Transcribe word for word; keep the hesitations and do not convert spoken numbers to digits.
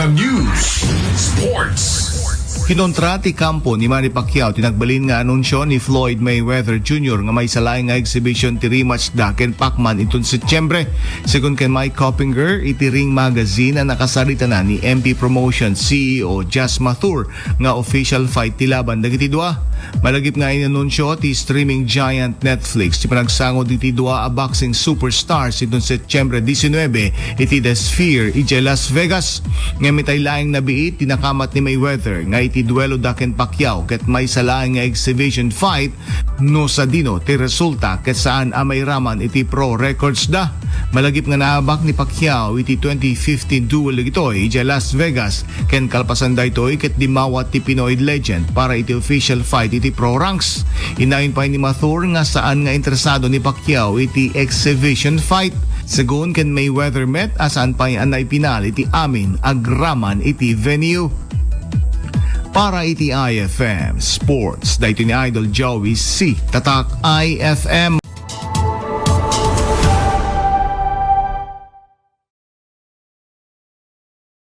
News, Sports. Kinontra ti kampo ni Manny Pacquiao ti nagbalin nga anunsio ni Floyd Mayweather Junior nga maysa laeng nga exhibition ti rematch da ken Pacman inton Setyembre. Segun ken Mike Coppinger iti Ring Magazine a nakasaritana ni M P Promotions C E O Jas Mathur nga official fight ti laban dagiti dua. Malagip nga inanunsio ti streaming giant Netflix ti panagsangod iti dua a boxing superstars inton Setyembre diecinuebe iti The Sphere idiay Las Vegas. Ngem itay laeng nabiit ti nakamat ni Mayweather nga iti duelo da ken Pacquiao ket maysa laeng nga exhibition fight no sadino ti resulta ket saan a mairaman iti pro records da. Malagip nga naabak ni Pacquiao iti twenty fifteen duel dagitoy idiay Las Vegas ken kalpasan daytoy ket dimmawat ti Pinoy legend para iti official fight iti pro ranks. Inayon pay ni Mathur nga saan nga interesado ni Pacquiao iti exhibition fight. Segun ken Mayweather met a saan pay a naipinal iti amin agraman iti venue. Para iti I F M Sports, daytoy ni Idol Joey C. Tatak I F M.